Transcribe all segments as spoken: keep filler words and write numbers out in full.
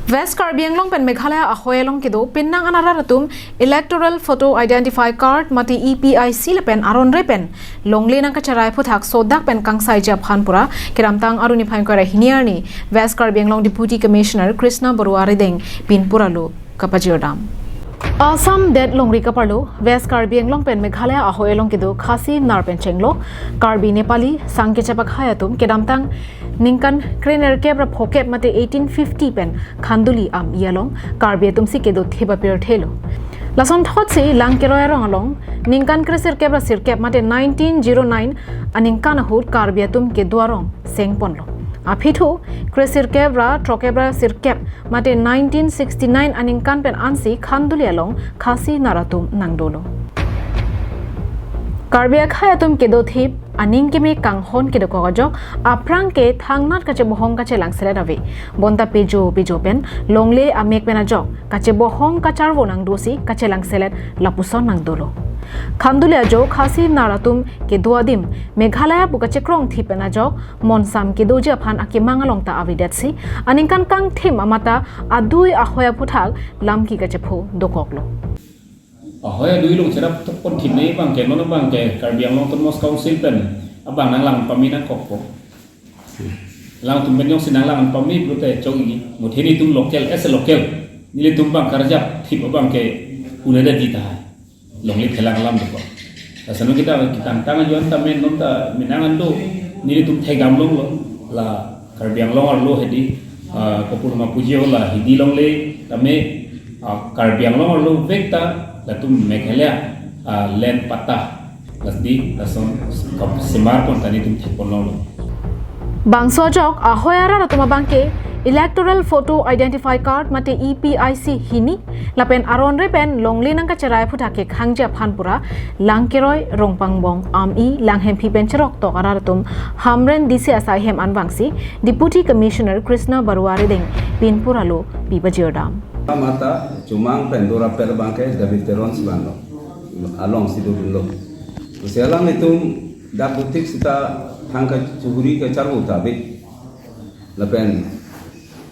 West Karbi Anglong pen Meghalaya ahoi along kedo pinnang an arat atum electoral photo identify card mate E P I C lapen aron re pen longle nangkacherai aphuthak sodak pen kangsaiji aphan pura kedamtang arni niphai ingkoi ra hini arni West Karbi Anglong Deputy Commissioner Krishna Barua Rideng pinpura lo kapajirdam. Assam det longri kaparlo West Karbi Anglong pen Meghalaya ahoi along kedo Khasi nar pen chenglo Karbi Nepali sang kechap akhai atum kedamtang ningkan krenerkep ra phokep mate eighteen fifty pen Khanduli am-i along Karbi atum si kedo thip apirthe lo. Lason thotsi Langkeroi arong along ningkan kresirkep ra sirkep mate nineteen zero nine aningkan ahut Karbi atum kedo arong sengponlo. Aphi thu kresirkep ra throkkep ra sirkep mate nineteen sixty-nine aningkan pen ansi Khanduli along Khasi nar atum nangdolo. Karbi akhai atum kedo thip aning keme kanghon kedokok ajok aphrang ke thangnat kachebohong kachelangselet ave. Bonta pejo pejo pen longle amek pen ajok kachebohong kacharvo nangdosi kachelangselet lapuson nangdolo. Khanduli ajo Khasi nar atum kedo adim Meghalaya pu kachekrong thip pen ajok monsam kedoji aphan akemang along ta avedetsi aningkan kangthim amat ta adui ahoi aphuthak lamki kachepho dokoklo. Ahoi adui along cherap thokpon thip nei abang ke non abang ke Karbi Anglong Autonomous Council pen abang nanglang pame nangkokpo. Alangtum pen jongsi nanglang pame pulote chok-i, muthe nelitum local, as a local, nelitum abang karjap thip abang ke unedetji tahai. Longle phelang alam dokok. Lason kita kita tang tang ajoine ta men non ta menang an do. Nelitum thekdam longlo la Karbi Anglong arlo hedi, ah, kopur ma puji ho la hedi longle tame, ah, Karbi Anglong arlo vek ta latum Meghalaya, ah, land patta lasi lason kap simar pon ta nelitum thekpon longlo. Bangso ajok ahoi arat atum abang ke electoral photo identify card mate E P I C hini lapen aron re pen longle nangkacherai aphuthak kekhangji aphan pura Langkeroi, Rongpangbong, Am-i, Langhemphi pen cheroktok arat atum Hamren D C asai hem anvangsi Deputy Commissioner Krishna Barua Rideng pinpura lo pipajirdam. Mata Chumang pen dorapet abang ke David Teron si vanlo. Alongsi dodunlo. Lasi alanglitum dak butik sita thang kachuri kacharvo ta ave. Lapen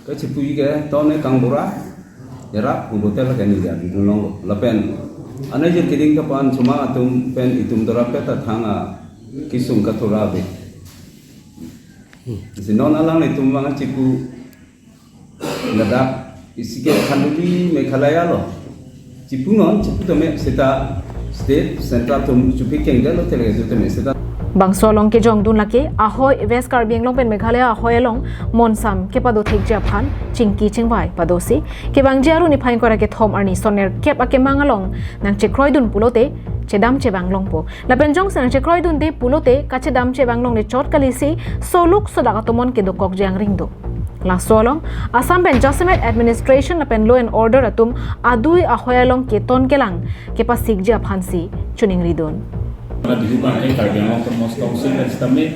kachipuji ke tone kangbura, erap pu hotel ke neli adi longlo. Lapen anai jir keding kapan Chumang atum pen itum dorapet ta thang akesung kathura ave. Lasi non alanglitum abang chipu ladak isi ke Khanduli Meghalaya lo. Chipu non, chipu tame seta state, central atum chuphi kengdetlo tele ke tame seta. Bangso along kejongdun lake ahoi West Karbi Anglong pen Meghalaya ahoi along monsam kepado thekji aphan chingki chingvai padosi kevangji arni niphai ingkoi ra kethom arni son nerkep akemang along nangchekroidun pulote chedam chevang longpo. Lapen jongsi nangchekroidunde pulote kachedam chevang longle chot kalisi soluk sodak atomon kedokokji angring do. Laso along Assam pen jasemet administration lapen law and order atum adui ahoi along keton kelang kepasikji aphansi choningridun. Mana Bihu abang ke Karbi Anglong Autonomous Council pen sitame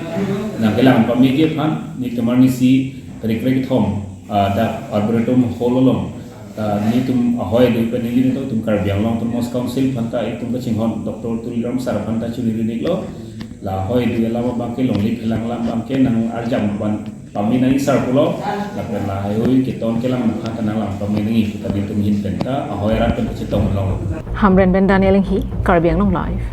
nangkelang pameji aphan nelitum arnisi tarik kethom, ah, dak Arboretum Hall along, ah, nelitum ahoi adui pen nelitum Karbi Anglong Autonomous Council aphan ta itum kachinghon Doctor Tuliram sir aphan ta choningri-iklo. La ahoi adui alam abang ke longle phelang alam abang ke nang-arjap ban pame nangji sir pulo, lapen lahaihui keton kelang aphan ta nanglang pame nangji pu ta nelitum ahin pen ta ahoi arat pen kachetong longlo. Hamren pen Daniel Enghi, Karbi Anglong Live.